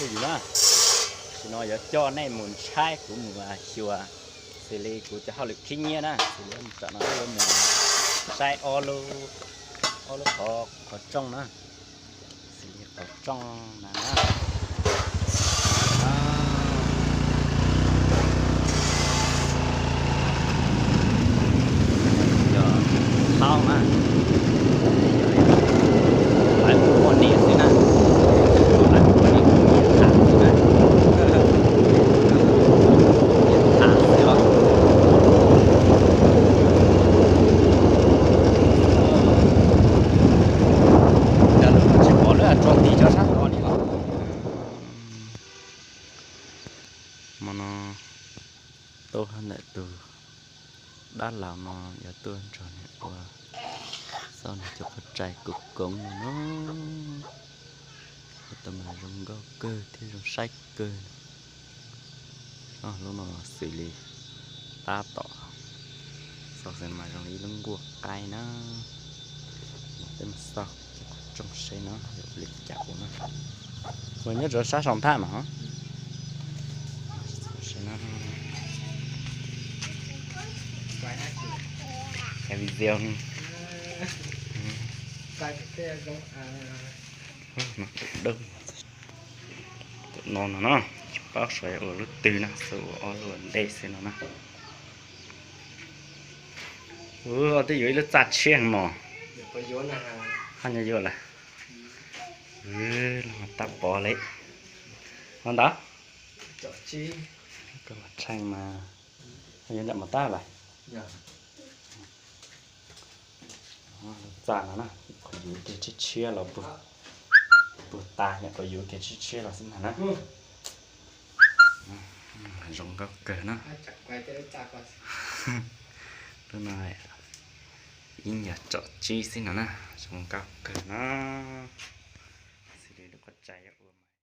Phooj ywg na, tam sim no yuav coj nej mus saib kuv mus xyuas, xws li kuv cov hauj lwm khib nyiab na, xws li tam sim no yuav mus saib ob lub, ob lub qhov, qhov rooj na, xws li qhov rooj na. Yog thaub na, yog lawv ua niam xwb na, lawv ua niam tham xwb na, niam tham xwb os. Cas lub no tsis pom lawv tso tis rau sab tod li os. Hmo no tuaj ntawm tus dab laug no yuav tuaj nrog nws ua xauj nws cov pov tsaig koom koov no na. Ua tau mas zoo nkauj kawg thiab zoo saib kawg. Lub no xws li tab tom xauj xwb mas zoo li ib lub nkuaj qaib na. Peb mus xauj cov qhov rooj seb no yog ua li cas ua na. Ua nyob rau sab saum nthaj no. Hais video. Tus no no na, tsis paub xyov ua lub twg na, xauj ua ob lub ua ntej xwb no na. Ua twb yuav ib lub txaj tshiab mos. Haj nyob yuav lawm. Los tab pov li no ntawd. Koj mus tsheej mas yuav nram mos tab lawm. Lub txaj no na, qhov yuv kiag tshiab tshiab los puag tas, nyuam qhuav yuv kiag tshiab tshiab los xwb ntag na. Zoo nkauj kawg na. Lub no ib nyuag tsom tsib xwb no na, zoo nkauj kawg na. Xws li lub qhov tsaig yuav